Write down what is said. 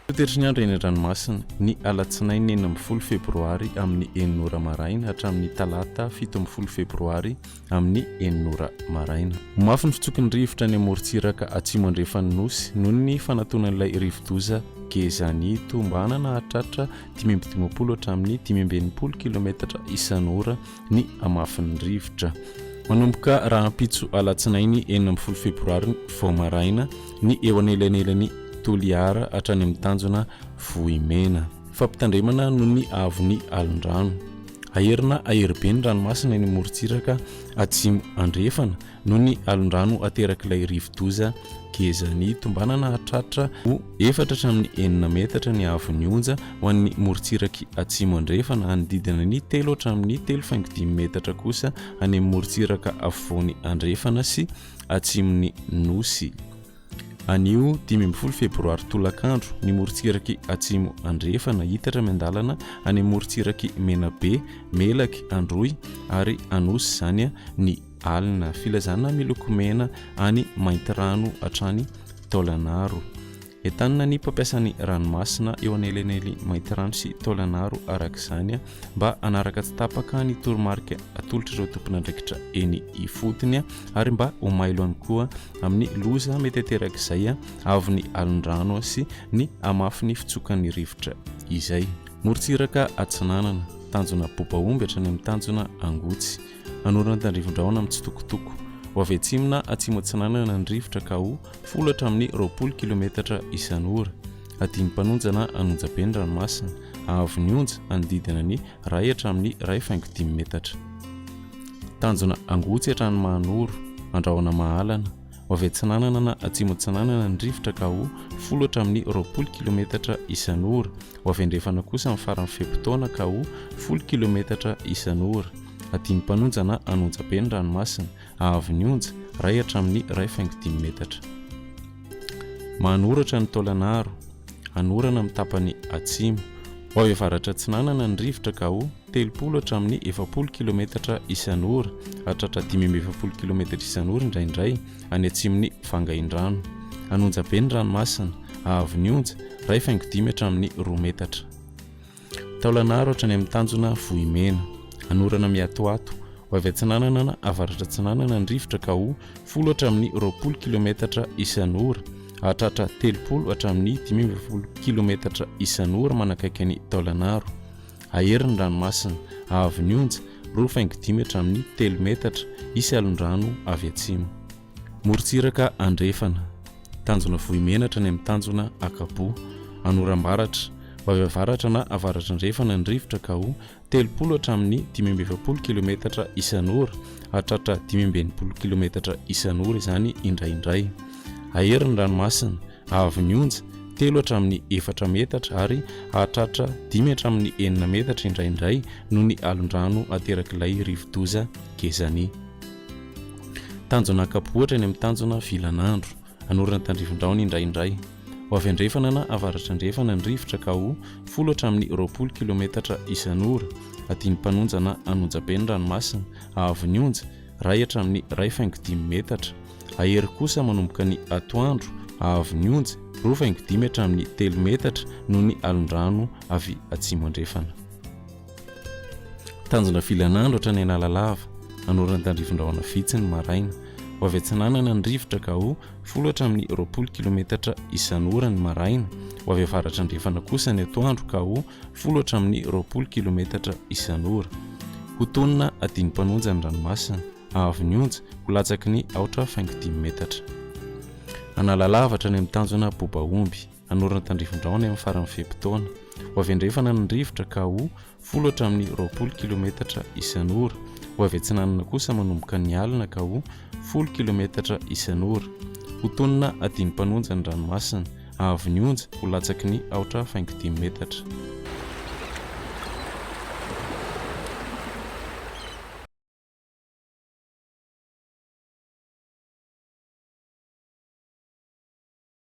Toetry ny andro eny an-dranomasina, ny alatsinainy 16 febroary amin'ny enina ora maraina hatramin'ny talata 17 febroary amin'ny enina ora maraina. Ho mafy ny fitsoky ny rivotra any amorontsiraka atsimo andrefan'ny Nosy noho ny fanatonan'ilay rivodoza Gezani tombanana hahatratra 55 hatramin'ny 65 kilometatra isan'ora ny hamafin'ny rivotra. Manomboka rahampitso alatsinainy 16 febroary vao maraina ny eo anelanelan'i Toliara hatrany amin'ny tanjona Vohimena. Fampitandremana noho ny haavon'ny alon-drano. Aherina hahery be ny ranomasina eny amorontsiraka atsimo andrefana noho ny alon-drano aterak'ilay rivodoza Gezani. Tombanana hahatratra ho efatra hatramin'ny enina metatra ny haavon'ny onja ho an'ny morontsirak'i atsimo andrefana, hanodidina ny telo hatramin'ny telo faingo dimy metatra kosa any amin'ny morontsiraka afovoany andrefana sy atsimon'ny Nosy. Anio 15 febroary tolakandro, ny morontsirak'i Atsimo Andrefana hitatra miandalana any amin'ny morontsirak'i Menabe, Melaky, Androy ary Anosy izany ny alina. Filazana miloko mena any Maintirano hatrany Taolagnaro. Entanina ny mpampiasa ny ranomasina eo anelanely Maintirano sy Taolagnaro araka izany mba hanaraka tsy tapaka ny toromarika atolotr'ireo tompon'andraikitra eny ifotony ary mba ho mailo ihany koa amin'ny loza mety aterak'izay avon'ny alon-drano sy ny hamafin'ny fitsokan'ny rivotra izay. Morontsiraka atsinanana, tanjona Bobaomby hatrany amin'ny tanjona Angotsy. Anorana tandrifin-drahona mitsitokotoko. Ho avy atsimo na atsimo atsinanana ny rivotra ka ho folo hatramin'ny 20 kilometatra isan'ora. Adin'ny mpanonja na anonjabe ny ranomasina. Haavon'ny onja hanodidina ny iray hatramin'ny iray faingo dimy metatra. Tanjona Angotsy hatrany Mahanoro, Andrahona Mahalana. Ho avy atsinanana na atsimo atsinanana ny rivotra ka ho folo hatramin'ny 20 kilometatra isan'ora. Ho avy andrefana kosa amin'ny faran'ny fe-potoana ka ho folo kilometatra isan'ora. Adin'ny mpanonja na anonjabe ny ranomasina. Haavon'ny onja, iray hatramin'ny iray faingo dimy metatra. Manoratra ny Taolanaro, anorana amin'ny tapany atsimo. Ho avy avaratra atsinanana ny rivotra ka ho 30 hatramin'ny 40 kilometatra isan'ora, hahatratra 45 kilometatra isan'ora indraindray any atsimon'i Vangaindrano. Hanonja be ny ranomasina, haavon'ny onja, iray faingo dimy hatramin'ny roa metatra. Taolanaro hatrany amin'ny tanjona Vohimena. Anorana miatoato, ho avy atsinanana na avaratra atsinanana ny rivotra ka ho folo hatramin'ny 20 kilometatra isan'ora, hahatratra 30 hatramin'ny 45 kilometatra isan'ora manakaiky an'i Taolanaro. Hahery ny ranomasina, haavon'ny onja, roa faingo dimy hatramin'ny telo metatra, hisy alon-drano avy atsimo. Morontsiraka andrefana, tanjona Vohimena hatrany amin'ny tanjona Akaboa, Anorambaratra, ho avy avaratra na avaratra andrefana ny rivotra ka ho 30 hatramin'ny 45 kilometatra isan'ora, hahatratra 65 kilometatra isan'ora izany indraindray. Hahery ny ranomasina, haavon'ny onja, telo hatramin'ny efatra metatra ary hahatratra dimy hatramin'ny enina metatra indraindray noho ny alon-drano aterak'ilay rivodoza Gezani. Tanjona ankapohatra eny amin'ny tanjona vilan'andro. Anorana tandrifin-drahona indraindray. Ho avy andrefana na avaratra andrefana ny rivotra ka ho folo hatramin'ny 20 kilometatra isan'ora. Adin'ny mpanonja na anonjabe ny ranomasina. Haavon'ny onja, iray hatramin'ny iray faingo dimy metatra. Hahery kosa manomboka ny atoandro, haavon'ny onja, roa faingo dimy hatramin'ny telo metatra noho ny alon-drano avy atsimo andrefana. Tanjona vilan'andro hatrany Analalava, anorana tandrifin-drahona vitsy ny maraina. Ho avy atsinanana ny rivotra ka ho folo hatramin'ny 20 kilometatra isan'ora ny maraina. Ho avy avaratra andrefana kosa ny atoandro ka ho folo hatramin'ny 20 kilometatra isan'ora. Ho tonina adin'ny mpanonja ny ranomasina, haavon'ny onja ho latsaky ny aotra faingo dimy metatra. Analalava hatrany amin'ny tanjona Bobaomby. Hanorina tandrifin-drahona amin'ny faran'ny fe-potoana. Ho avy andrefana ny rivotra ka ho folo hatramin'ny 20 kilometatra isan'ora. Ho avy atsinanana kosa manomboka ny alina ka ho folo kilometatra isan'ora. Ho tonina adin'ny mpanonja ny ranomasina. Haavon'ny onja ho latsaky ny aotra faingo dimy metatra.